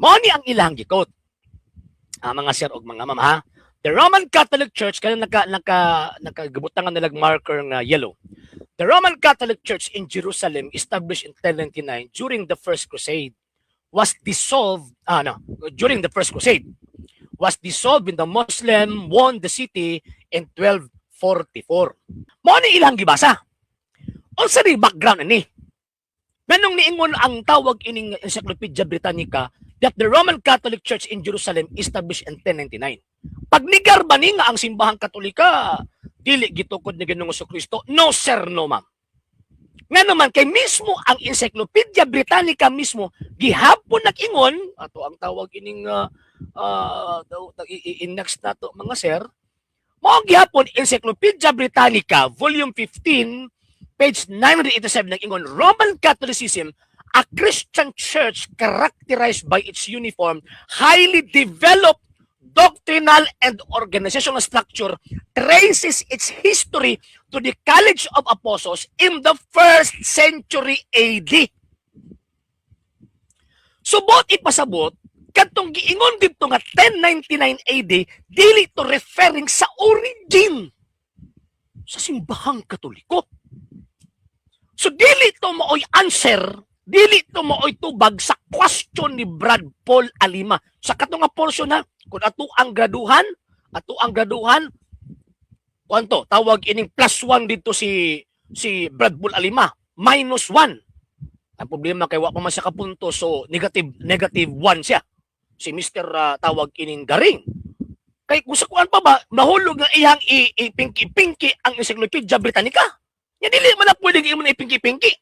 Mao ni ang ilang gi-quote. Ah, mga sir og mga ma'am ha. The Roman Catholic Church, kanang naka nakagibutangan nilag marker nga yellow. The Roman Catholic Church in Jerusalem, established in 1099 during the First Crusade, was dissolved, ah no, during the First Crusade was dissolved when the Muslim won the city in 1244. Mao ni ilang gibasa. Unsa ni background ani? Nganong niingon ang tawag ining Encyclopedia Britannica that the Roman Catholic Church in Jerusalem established in 1099? Pagnigar ba ni nga ang simbahang Katolika dili gitukod ni Ginoong Kristo? No sir, no ma'am. Nga naman kay mismo ang Encyclopedia Britannica mismo gihapon nag-ingon ato ang tawag ining i-next nato, mga sir. Mao gihapon Encyclopedia Britannica volume 15 page 987 nag-ingon, "Roman Catholicism, a Christian church characterized by its uniform, highly developed doctrinal and organizational structure, traces its history to the College of Apostles in the first century AD." Subot ipasabot, kadtong giingon didto nga 1099 AD, dili to referring sa origin sa simbahang Katoliko. So dili to maoy answer, dili to maoy tubag sa question ni Brad Paul Alima. Sa kato nga portion na, kung ato ang graduhan, kuanto, tawag ining +1 dito si Brad Paul Alima, -1. Ang problema kay wa pa man siya kapunto, so negative negative 1 siya. Si Mr. Tawag ining Garing. Kay kung sa kuan pa ba, nahulog nga iyang ipingki-pingki ang Encyclopedia Britannica. Nya dili man na pwedeng imo na ipingki-pingki.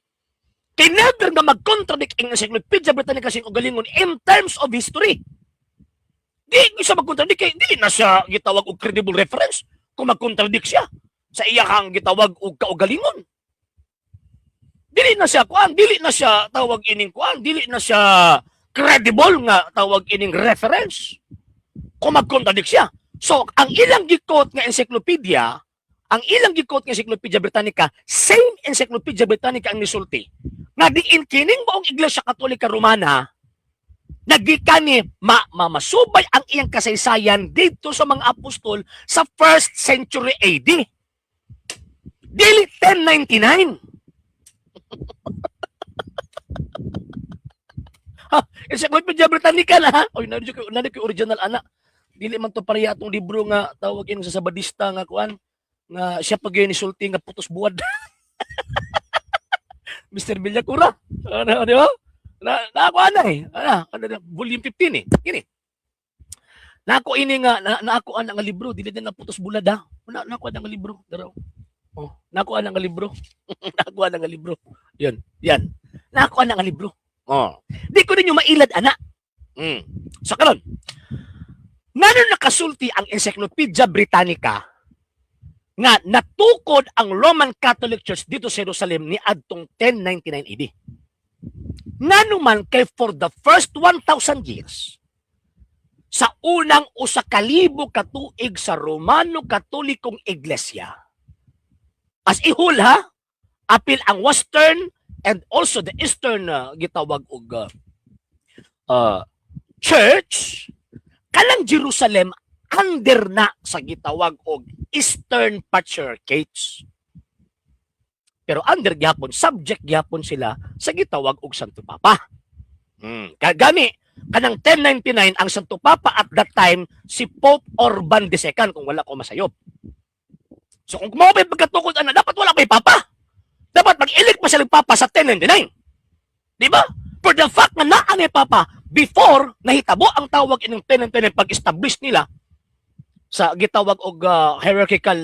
Kay never nga mag-contradict ang Encyclopedia Britannica sa kaugalingon in terms of history. Di siya mag-contradict kay dili na siya gitawag og credible reference kung mag-contradict siya sa iyahang gitawag og kaugalingon. Dili na siya kuan, dili na siya tawag ining kuan, dili na siya credible nga tawag ining reference kung mag-contradict siya. So, ang ilang gi-quote nga encyclopedia, ang ilang gi-quote nga Encyclopedia Britannica, same Encyclopedia Britannica ang nisulti nga diin kining buong Iglesia Katolika Romana nagikan ni ma mamasubay ang iyang kasaysayan dito sa mga apostol sa first century AD. Dili 1099. Ha, Encyclopedia Britannica na ha. Oy, nandito ko original ana. Dili man to pareha atong libro nga tawag ini sa Sabadista nga kuan nga siya pa gyud nisulti nga putos buwad. Mr. Villacura. Ano, di ba? Na ako ana eh. Ana, ano, volume 15 eh. Kini. Nako ini nga na ako ana nga libro, dili na putos bulad ha. Na ako ana nga libro, daraw. Oh, nako ana nga libro. Nako ana nga libro. Yun, yan. Nako ana nga libro. Oh. Di ko ninyo mailad ana. So karon, ngano nakasulti ang Encyclopedia Britannica nga natukod ang Roman Catholic Church dito sa Jerusalem ni adtong 1099 AD? Ngano man kay for the first 1,000 years, sa unang 1,000 ka tuig sa Romano Katolikong Iglesia, as a whole ha, apil ang Western and also the Eastern gitawag og church, kanang Jerusalem under na sa gitawag og Eastern Patriarchates. Pero under gyapon, subject gyapon sila sa gitawag og Santo Papa. Kagani, kanang 1099 ang Santo Papa at that time si Pope Urban II, kung wala ko masayop. So kung mao pa pagkatukod ana, dapat wala pa'y papa. Dapat mag-elect pa sila ng papa sa 1099. Di ba? For the fact nga naa ni papa before nahitabo ang tawag ining 1099, pag-establish nila sa gitawag og hierarchical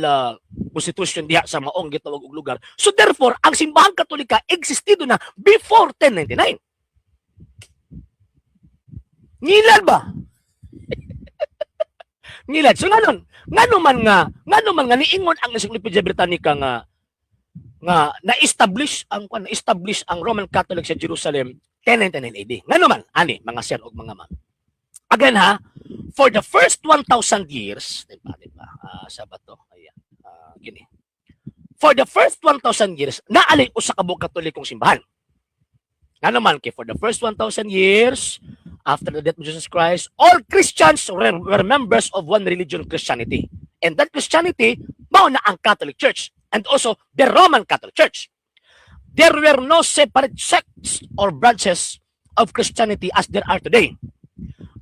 constitution diha sa maong gitawag og lugar. So therefore, ang simbahang Katolika existido na before 1099. Ngilad ba? Ngilad. So nganon, ngano man nga niingon ang Encyclopedia Britannica nga nga na-establish ang kwan, na-establish ang Roman Catholic sa Jerusalem 1099 AD? Ngano man ani, mga sir ug mga ma'am? Again ha, for the first 1,000 years, di ba? Ah, sa ba to? Ayan. Ah, gini. For the first 1,000 years, naa lay usa ka buok Katolikong simbahan. Ngano man kay for the first 1,000 years, After the death of Jesus Christ, all Christians were members of one religion, Christianity. And that Christianity, mao na ang Catholic Church and also the Roman Catholic Church. There were no separate sects or branches of Christianity as there are today.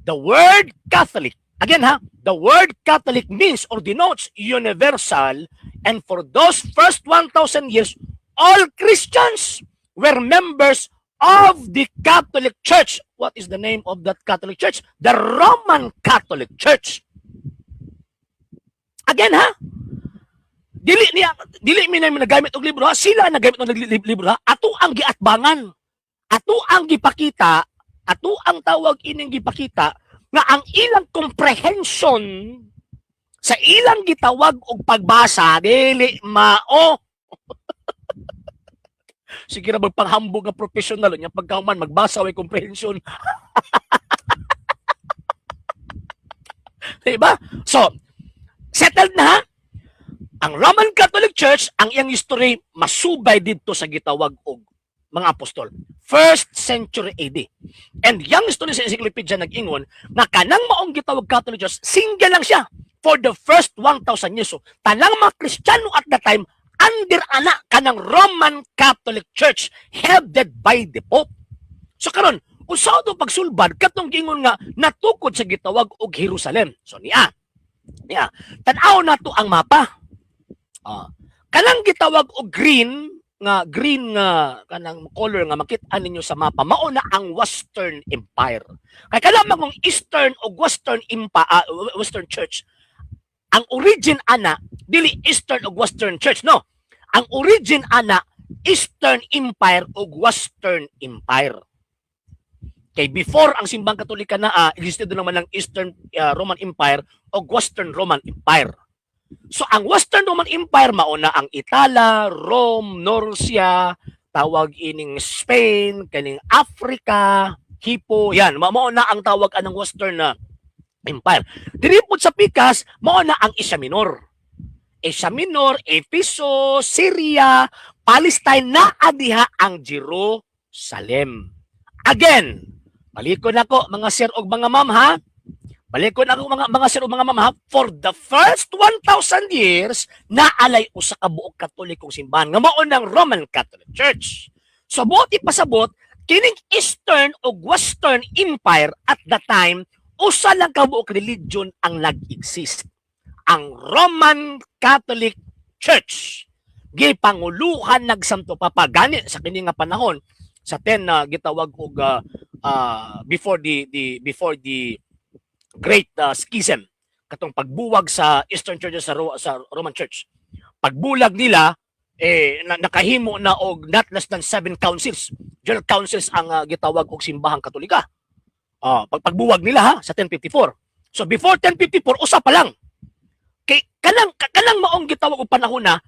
The word Catholic, again ha, the word Catholic means or denotes universal, and for those first 1,000 years, all Christians were members of the Catholic Church. What is the name of that Catholic Church? The Roman Catholic Church. Again ha, dili niya, dili mi na nagamit og libro ha, sila nagamit og libro ha. Ato ang giatbangan. Ato ang gipakita, ato ang tawag ining gipakita nga ang ilang comprehension sa ilang gitawag og pagbasa dili mao. Sige ra, magpanghambog nga professional nya, pagkahuman magbasa way comprehension. Diba? So, settled na ha? Ang Roman Catholic Church, ang iyang history masubay didto sa gitawag og mga apostol. First century AD. And yang history sa encyclopedia nag-ingon nga kanang maong gitawag Catholic Church, single lang siya for the first 1,000 years. So, tanang mga Kristiyano at the time, under ana kanang Roman Catholic Church headed by the Pope. So karon, usa to pagsulbad katong giingon nga natukod sa gitawag og Jerusalem. So niya. Niya. Tan-aw nato ang mapa. Ah. Kanang gitawag og green nga kanang color nga makit-an ninyo sa mapa, mao na ang Western Empire. Kay kanang mangong Eastern o Western Empire, Western Church, ang origin ana dili Eastern o Western Church, no. Ang origin ana Eastern Empire o Western Empire. Kay before ang Simbang Katolika na existed naman ng Eastern Roman Empire o Western Roman Empire. So ang Western Roman Empire, mao na ang Itala, Rome, Norcia, tawag ining Spain, kaning Africa, Hippo, yan, mao na ang tawag anang Western na Empire. Diri pod sa pikas, mao na ang Asia Minor. Asia Minor, Efeso, Syria, Palestine, naa diha ang Jerusalem. Again, balikon ako, mga sir og mga ma'am ha. Balikon ako, mga sir og mga ma'am ha. For the first 1,000 years, naalay usa ka buok Katolikong simbahan nga mao ng Roman Catholic Church. So buot ipasabot, kining Eastern ug Western Empire at the time, usa lang ka buok religion ang nag-exist. Ang Roman Catholic Church. Gipanguluhan nag Santo Papa gani sa kini nga panahon sa 10 na gitawag og before the Great Schism, katong pagbuwag sa Eastern Churches sa Roman Church. Pagbulag nila eh nakahimo na og not less than seven councils. General councils ang gitawag og Simbahang Katolika. Pagbuwag nila ha sa 1054. So before 1054, usa pa lang. Kay kanang maong gitawag og panahon na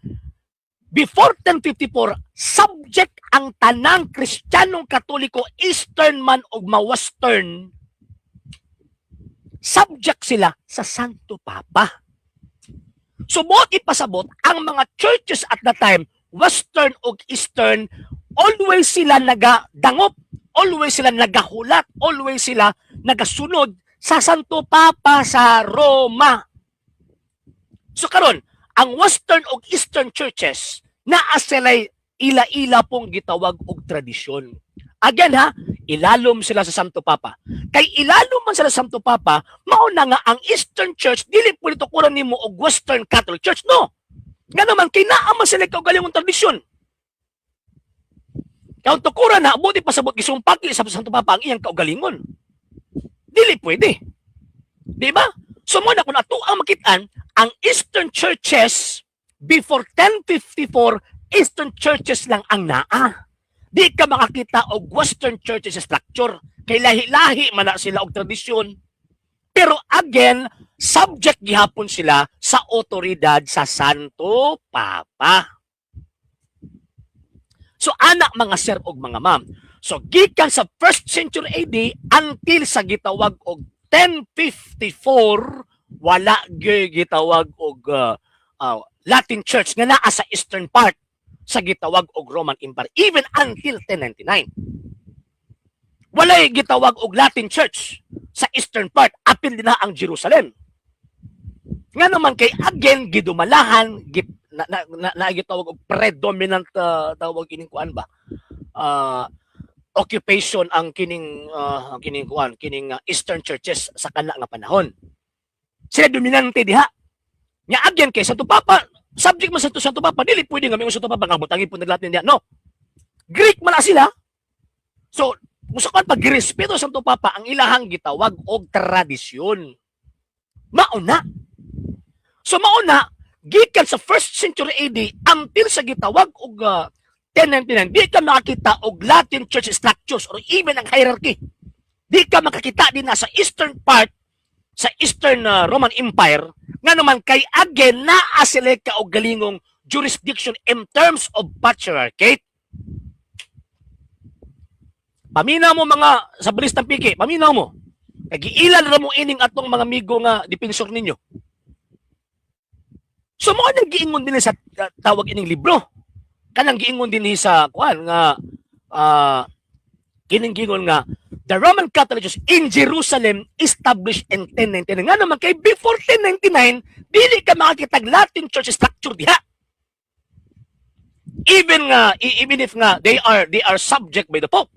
before 1054, subject ang tanang Kristiyanong Katoliko, Eastern man o ma-Western, subject sila sa Santo Papa. So buot ipasabot, ang mga churches at the time, Western o Eastern, always sila nagadangop, always sila nagahulat, always sila nagasunod sa Santo Papa sa Roma. So karon, ang Western o Eastern churches naa sila'y ila-ila pong gitawag og tradisyon. Again ha, ilalom sila sa Santo Papa. Kay ilalom man sila sa Santo Papa, mao na nga ang Eastern Church dili pwede tukuran nimo og Western Catholic Church, no. Nga naman kay naa man sila kaugalingong tradisyon. Kaya ang tukuran na, buti pasabot gisumpaki sa Santo Papa ang iyang kaugalingon. Dili pwede. Di ba? So mo na kung ato ang makitaan, ang Eastern churches before 1054, Eastern churches lang ang naa. Di ka makakita og Western churches structure. Kay lahi-lahi man na sila og tradisyon. Pero again, subject gihapon sila sa otoridad sa Santo Papa. So anak, mga sir og mga ma'am. So gikan sa first century AD until sa gitawag og 1054, wala gyud gitawag og Latin Church nga naa sa eastern part sa gitawag og Roman Empire even until 1099. Walay gitawag og Latin Church sa eastern part, apil din na ang Jerusalem. Nga naman kay again gidumalahan gip, na, na, na, na gitawag og predominant tawag ining kuan ba? Occupation ang kining kuan, kining eastern churches sa kana nga panahon. Sila dominante diha. Nya again kay Santo Papa, subject man sa Santo Papa, dili pwede nga mingon Santo Papa nga butangin po nag Latin diha. No. Greek man na sila. So, kung sa kuan pag girespeto sa Santo Papa ang ilahang gitawag og tradisyon. Mauna. So mauna, gikan sa first century AD until sa gitawag og 1099, di ka makakita og Latin Church structures or even ang hierarchy. Di ka makakita din na sa eastern part, sa Eastern Roman Empire, nga naman kay again naa sila ka og galingong jurisdiction in terms of patriarchate. Paminaw mo, mga sa bilis ng piki, paminaw mo. Kay giilan ra mo ining atong mga amigo nga defensor ninyo. So mo nang giingon din sa tawag ining libro. Kanang giingon din sa kuan nga kining giingon nga the Roman Catholic Church in Jerusalem established in 1099. Nga naman kay before 1099, dili ka makakitag Latin Church structure diha. Even if nga they are subject by the Pope.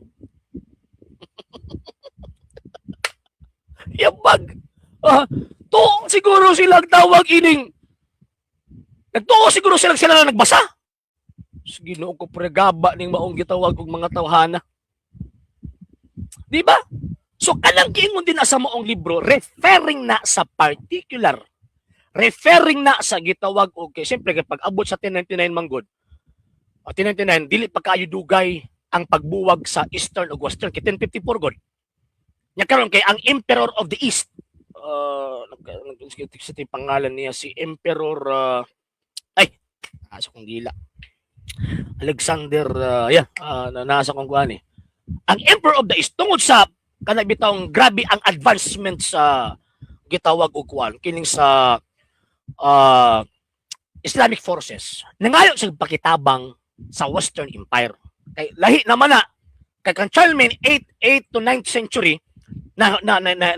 Yabag. To siguro sila tawag ining. Nagtuo siguro sila na nagbasa. Sige, Ginoo ko, pregaba ning maong gitawag og mga tawhana. Di ba? So kanang giingon din na sa maong libro, referring na sa particular, referring na sa gitawag, okay, siyempre kay pag abot sa 1099 manggod. O 1099, dili pa kaayo dugay ang pagbuwag sa Eastern ug Western kay 1054 god. Nya karon kay ang Emperor of the East, sa pangalan niya, si Emperor ay, asa kong dila. Alexander, yeah, na nasa kong kuan eh. Ang Emperor of the East, tungod sa kana bitawng grabe ang advancement sa gitawag og kuan kining sa Islamic forces, nangayo sa pakitabang sa Western Empire kay lahi naman na kay kang Charlemagne, 8 8 to 9th century na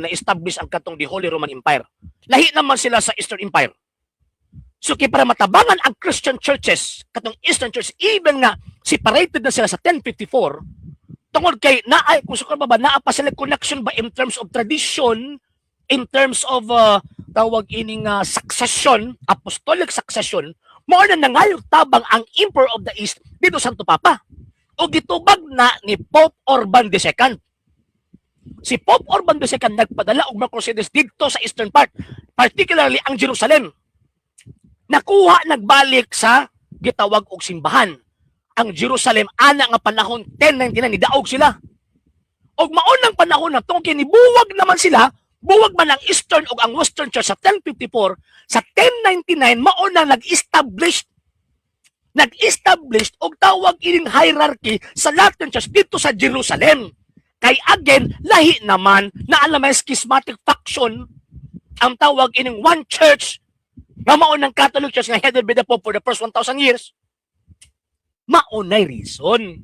establish ang katong the Holy Roman Empire. Lahi naman sila sa Eastern Empire. So kay para matabangan ang Christian churches, katong Eastern Church, even nga separated na sila sa 1054, tungod kay naay kung sa ba naa pa sila connection ba in terms of tradition, in terms of tawag ining succession, apostolic succession, mao na nangayog tabang ang Emperor of the East dito Santo Papa. O gitubag na ni Pope Urban II. Si Pope Urban II nagpadala og mga crusaders didto sa eastern part, particularly ang Jerusalem. Nakuha nagbalik sa gitawag og simbahan ang Jerusalem ana nga panahon 1099, nidaog sila. Og maunang panahon na tungkol kinibuwag naman sila, buwag man ang Eastern ug ang Western Church sa 1054, sa 1099 mao na nag-establish og tawag ining hierarchy sa Latin Church dito sa Jerusalem. Kay again, lahi naman na alam may schismatic faction ang tawag ining one church nga mao ng Catholic Church nga headed by the Pope for the first 1,000 years. Maunay reason.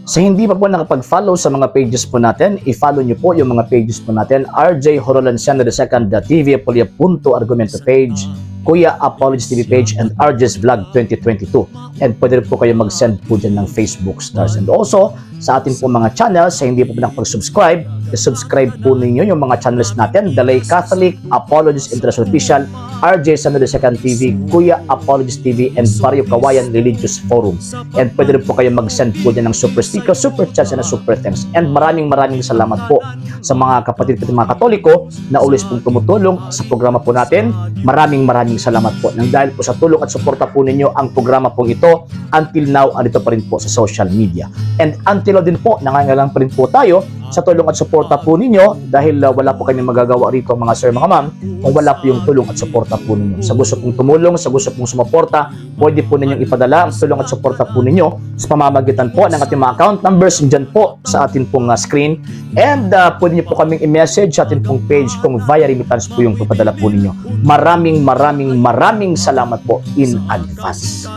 Sa hindi pa po nakapag-follow sa mga pages po natin, i-follow nyo po yung mga pages po natin. RJ Horolanciano II, The TV Apolia Punto Argumento page, Kuya Apologies TV page, and RJ's Vlog 2022. And pwede rin po kayo mag-send po dyan ng Facebook stars. And also, sa atin po mga channels, sa hindi po nakapag-subscribe, i-subscribe po ninyo yung mga channels natin: Dalay Catholic, Apologies International Official, RJ Sano II TV, Kuya Apologies TV, and Barrio Kawayan Religious Forum. And pwede rin po kayo mag-send po dyan ng super sticker, super chats, and super thanks. And maraming maraming salamat po sa mga kapatid ko, mga Katoliko na always pong tumutulong sa programa po natin. Maraming maraming salamat po. Nang dahil po sa tulong at suporta po ninyo, ang programa pong ito until now andito pa rin po sa social media. And until now din po, nangangailangan pa rin po tayo sa tulong at suporta po ninyo dahil wala po kami magagawa rito, mga sir, mga ma'am, kung wala po yung tulong at suporta po ninyo. Sa gusto pong tumulong, sa gusto pong sumuporta, pwede po ninyong ipadala ang tulong at suporta po ninyo sa pamamagitan po ng ating mga account numbers dyan po sa atin pong screen. And pwede niyo po kaming i-message sa atin pong page kung via remittance po yung papadala po ninyo. Maraming maraming maraming salamat po in advance.